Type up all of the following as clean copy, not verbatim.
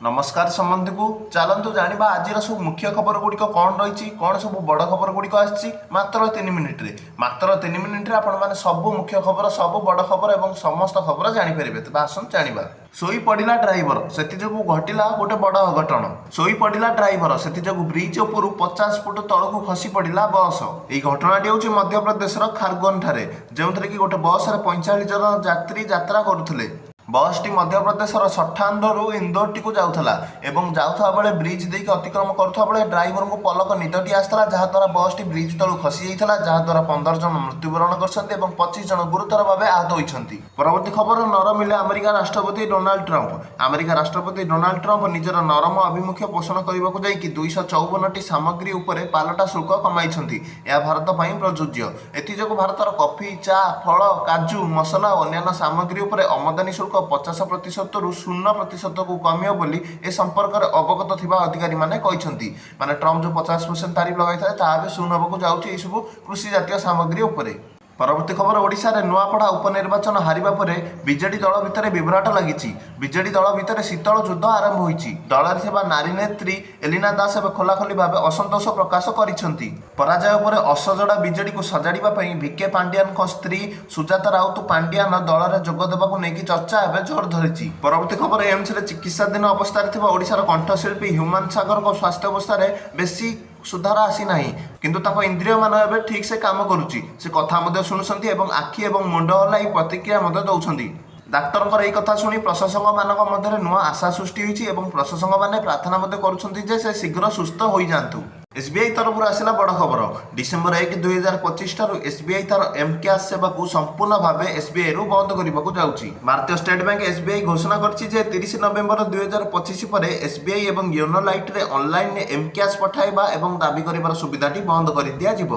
ନମସ୍କାର ସମସ୍ତଙ୍କୁ। ଚାଲନ୍ତୁ ଜାଣିବା ଆଜିର ସବୁ ମୁଖ୍ୟ ଖବର ଗୁଡ଼ିକ କ'ଣ ରହିଛି, କ'ଣ ସବୁ ବଡ଼ ଖବର ଗୁଡ଼ିକ ଆସିଛି ମାତ୍ର 3 ମିନିଟ୍ରେ। ମାତ୍ର 3 ମିନିଟ୍ରେ ଆପଣମାନେ ସବୁ ମୁଖ୍ୟ ଖବର, ସବୁ ବଡ଼ ଖବର ଏବଂ ସମସ୍ତ ଖବର ଜାଣିପାରିବେ। ତେବେ ଆସନ୍ତୁ ଜାଣିବା। ଶୋଇ ପଡ଼ିଲା ଡ୍ରାଇଭର, ସେଥିଯୋଗୁଁ ଘଟିଲା ଗୋଟେ ବଡ଼ ଅଘଟଣ। ଶୋଇ ପଡ଼ିଲା ଡ୍ରାଇଭର, ସେଥିଯୋଗୁଁ ବ୍ରିଜ ଉପରୁ 50 ଫୁଟ ତଳକୁ ଖସି ପଡ଼ିଲା ବସ। ଏହି ଘଟଣାଟି ହେଉଛି ମଧ୍ୟପ୍ରଦେଶର ଖାରଗୋନ ଠାରେ, ଯେଉଁଥିରେ କି ଗୋଟେ ବସରେ 45 ଜଣ ଯାତ୍ରୀ ଯାତ୍ରା କରୁଥିଲେ। ବସଟି ମଧ୍ୟପ୍ରଦେଶର ସଠାନରୁ ଇନ୍ଦୋରଟିକୁ ଯାଉଥିଲା ଏବଂ ଯାଉଥିବା ବେଳେ ବ୍ରିଜ ଦେଇକି ଅତିକ୍ରମ କରୁଥିବା ବେଳେ ଡ୍ରାଇଭରଙ୍କୁ ପଲକ ନିଦଟି ଆସିଥିଲା, ଯାହାଦ୍ୱାରା ବସଟି ବ୍ରିଜ ତଳୁ ଖସି ଯାଇଥିଲା, ଯାହାଦ୍ୱାରା 15 ଜଣ ମୃତ୍ୟୁବରଣ କରିଛନ୍ତି ଏବଂ 25 ଜଣ ଗୁରୁତର ଭାବେ ଆହତ ହୋଇଛନ୍ତି। ପରବର୍ତ୍ତୀ ଖବର, ନରମିଲେ ଆମେରିକା ରାଷ୍ଟ୍ରପତି ଡୋନାଲ୍ଡ ଟ୍ରମ୍ପ। ଆମେରିକା ରାଷ୍ଟ୍ରପତି ଡୋନାଲ୍ଡ ଟ୍ରମ୍ପ ନିଜର ନରମ ଆଭିମୁଖ୍ୟ ପୋଷଣ କରିବାକୁ ଯାଇକି 254ଟି ସାମଗ୍ରୀ ଉପରେ ପାଲଟା ଶୁଳ୍କ କମାଇଛନ୍ତି। ଏହା ଭାରତ ପାଇଁ ପ୍ରଯୁଜ୍ୟ। ଏଥିଯୋଗୁଁ ଭାରତର କଫି, ଚା, ଫଳ, କାଜୁ, ମସଲା ଓ ଅନ୍ୟାନ୍ୟ ସାମଗ୍ରୀ ଉପରେ ଆମଦାନୀ ଶୁଳ୍କ 50 ପ୍ରତିଶତରୁ 0 ପ୍ରତିଶତକୁ କମିବ ବୋଲି ଏ ସମ୍ପର୍କରେ ଅବଗତ ଥିବା ଅଧିକାରୀମାନେ କହିଛନ୍ତି। ମାନେ ଟ୍ରମ୍ପ ଯେଉଁ 50% ତାରିଫ ଲଗାଇଥିଲେ, ତାହା ଏବେ ଶୂନ ହେବାକୁ ଯାଉଛି ଏସବୁ କୃଷି ଜାତୀୟ ସାମଗ୍ରୀ ଉପରେ। ପରବର୍ତ୍ତୀ ଖବର, ଓଡ଼ିଶାରେ ନୂଆପଡ଼ା ଉପନିର୍ବାଚନ ହାରିବା ପରେ ବିଜେଡି ଦଳ ଭିତରେ ବିଭ୍ରାଟ ଲାଗିଛି। ବିଜେଡି ଦଳ ଭିତରେ ଶୀତଳ ଯୁଦ୍ଧ ଆରମ୍ଭ ହୋଇଛି। ଦଳରେ ଥିବା ନାରୀ ନେତ୍ରୀ ଏଲିନା ଦାସ ଏବେ ଖୋଲାଖୋଲି ଭାବେ ଅସନ୍ତୋଷ ପ୍ରକାଶ କରିଛନ୍ତି। ପରାଜୟ ପରେ ଅସଜଡ଼ା ବିଜେଡିକୁ ସଜାଡ଼ିବା ପାଇଁ ଭିକେ ପାଣ୍ଡିଆନଙ୍କ ସ୍ତ୍ରୀ ସୁଜାତା ରାଉତ ପାଣ୍ଡିଆନ ଦଳରେ ଯୋଗ ଦେବାକୁ ନେଇକି ଚର୍ଚ୍ଚା ଏବେ ଜୋର ଧରିଛି। ପରବର୍ତ୍ତୀ ଖବର, ଏମ୍ସରେ ଚିକିତ୍ସାଧୀନ ଅବସ୍ଥାରେ ଥିବା ଓଡ଼ିଶାର କଣ୍ଠଶିଳ୍ପୀ ହ୍ୟୁମାନ ସାଗରଙ୍କ ସ୍ୱାସ୍ଥ୍ୟ ଅବସ୍ଥାରେ ବେଶୀ ସୁଧାର ଆସିନାହିଁ, କିନ୍ତୁ ତାଙ୍କ ଇନ୍ଦ୍ରିୟମାନ ଏବେ ଠିକ୍ ସେ କାମ କରୁଛି। ସେ କଥା ମଧ୍ୟ ଶୁଣୁଛନ୍ତି ଏବଂ ଆଖି ଏବଂ ମୁଣ୍ଡ ହଲାଇ ପ୍ରତିକ୍ରିୟା ମଧ୍ୟ ଦେଉଛନ୍ତି। ଡାକ୍ତରଙ୍କର ଏହି କଥା ଶୁଣି ପ୍ରଶଂସକମାନଙ୍କ ମଧ୍ୟରେ ନୂଆ ଆଶା ସୃଷ୍ଟି ହୋଇଛି ଏବଂ ପ୍ରଶଂସକମାନେ ପ୍ରାର୍ଥନା ମଧ୍ୟ କରୁଛନ୍ତି ଯେ ସେ ଶୀଘ୍ର ସୁସ୍ଥ ହୋଇଯାଆନ୍ତୁ। ଏସ୍ବିଆଇ ତରଫରୁ ଆସିଲା ବଡ଼ ଖବର। ଡିସେମ୍ବର 1, 2025 ଠାରୁ ଏସ୍ବିଆଇ ତାର ଏମ୍ କ୍ୟାସ୍ ସେବାକୁ ସମ୍ପୂର୍ଣ୍ଣ ଭାବେ ଏସ୍ବିଆଇରୁ ବନ୍ଦ କରିବାକୁ ଯାଉଛି। ଭାରତୀୟ ଷ୍ଟେଟ୍ ବ୍ୟାଙ୍କ ଏସ୍ବିଆଇ ଘୋଷଣା କରିଛି ଯେ 30 ନଭେମ୍ବର 2025 ପରେ ଏସ୍ବିଆଇ ଏବଂ ୟୋନୋ ଲାଇଟ୍ରେ ଅନଲାଇନରେ ଏମ୍ କ୍ୟାସ୍ ପଠାଇବା ଏବଂ ଦାବି କରିବାର ସୁବିଧାଟି ବନ୍ଦ କରିଦିଆଯିବ।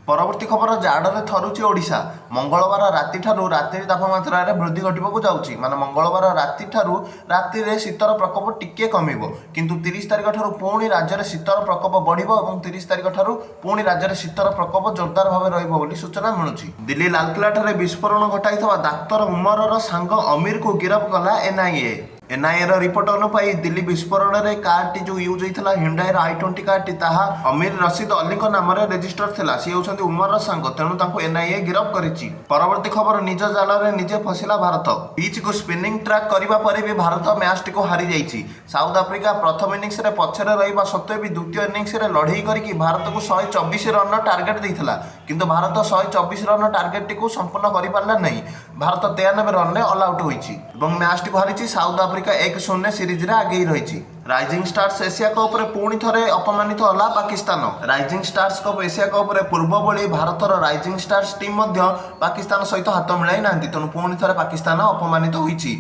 ପରବର୍ତ୍ତୀ ଖବର, ଜାଡ଼ରେ ଥରୁଛି ଓଡ଼ିଶା। ମଙ୍ଗଳବାର ରାତିଠାରୁ ରାତ୍ରି ତାପମାତ୍ରାରେ ବୃଦ୍ଧି ଘଟିବାକୁ ଯାଉଛି। ମାନେ ମଙ୍ଗଳବାର ରାତିଠାରୁ ରାତିରେ ଶୀତର ପ୍ରକୋପ ଟିକିଏ କମିବ, କିନ୍ତୁ 30 ତାରିଖ ଠାରୁ ପୁଣି ରାଜ୍ୟରେ ଶୀତର ପ୍ରକୋପ ବଢ଼ିବ ଏବଂ 30 ତାରିଖ ଠାରୁ ପୁଣି ରାଜ୍ୟରେ ଶୀତର ପ୍ରକୋପ ଜୋରଦାର ଭାବେ ରହିବ ବୋଲି ସୂଚନା ମିଳୁଛି। ଦିଲ୍ଲୀ ଲାଲକିଲ୍ଲାଠାରେ ବିସ୍ଫୋରଣ ଘଟାଇଥିବା ଡାକ୍ତର ଉମରର ସାଙ୍ଗ ଅମୀରକୁ ଗିରଫ କଲା ଏନ୍ଆଇଏ। ଏନ୍ଆଇଏର ରିପୋର୍ଟ ଅନୁଯାୟୀ, ଦିଲ୍ଲୀ ବିସ୍ଫୋରଣରେ କାରଟି ଯେଉଁ ୟୁଜ୍ ହୋଇଥିଲା, ହ୍ୟୁଣ୍ଡାଇର i20 କାରଟି, ତାହା ଅମୀର ରସିଦ ଅଲିଙ୍କ ନାମରେ ରେଜିଷ୍ଟର ଥିଲା। ସିଏ ହେଉଛନ୍ତି ଉମରର ସାଙ୍ଗ, ତେଣୁ ତାଙ୍କୁ ଏନ୍ଆଇଏ ଗିରଫ କରିଛି। ପରବର୍ତ୍ତୀ ଖବର, ନିଜ ଜାଲରେ ନିଜେ ଫସିଲା ଭାରତ। ପିଚ୍କୁ ସ୍ପିନିଂ ଟ୍ରାକ୍ କରିବା ପରେ ବି ଭାରତ ମ୍ୟାଚ୍ଟିକୁ ହାରିଯାଇଛି। ସାଉଥ ଆଫ୍ରିକା ପ୍ରଥମ ଇନିଂସରେ ପଛରେ ରହିବା ସତ୍ତ୍ୱେ ବି ଦ୍ୱିତୀୟ ଇନିଂସରେ ଲଢ଼େଇ କରିକି ଭାରତକୁ 124 ରନ୍ର ଟାର୍ଗେଟ୍ ଦେଇଥିଲା, କିନ୍ତୁ ଭାରତ 124 ରନ୍ର ଟାର୍ଗେଟଟିକୁ ସମ୍ପୂର୍ଣ୍ଣ କରିପାରିଲା ନାହିଁ। ଭାରତ 93 ରନ୍ରେ ଅଲ୍ ଆଉଟ୍ ହୋଇଛି ଏବଂ ମ୍ୟାଚ୍ଟିକୁ ହାରିଛି। ସାଉଥ ଆଫ୍ରିକା 1-0 ସିରିଜରେ ଆଗେଇ ରହିଛି। ରାଇଜିଂ ଷ୍ଟାର୍ସ ଏସିଆ କପ୍ରେ ପୁଣି ଥରେ ଅପମାନିତ ହେଲା Pakistan. Rising stars cup Asia କପ୍ରେ ପୂର୍ବ ଭଳି ଭାରତର ରାଇଜିଂ ଷ୍ଟାର୍ସ ଟିମ୍ ମଧ୍ୟ ପାକିସ୍ତାନ ସହିତ ହାତ ମିଳାଇ ନାହାନ୍ତି। ତେଣୁ ପୁଣି ଥରେ ପାକିସ୍ତାନ ଅପମାନିତ ହୋଇଛି।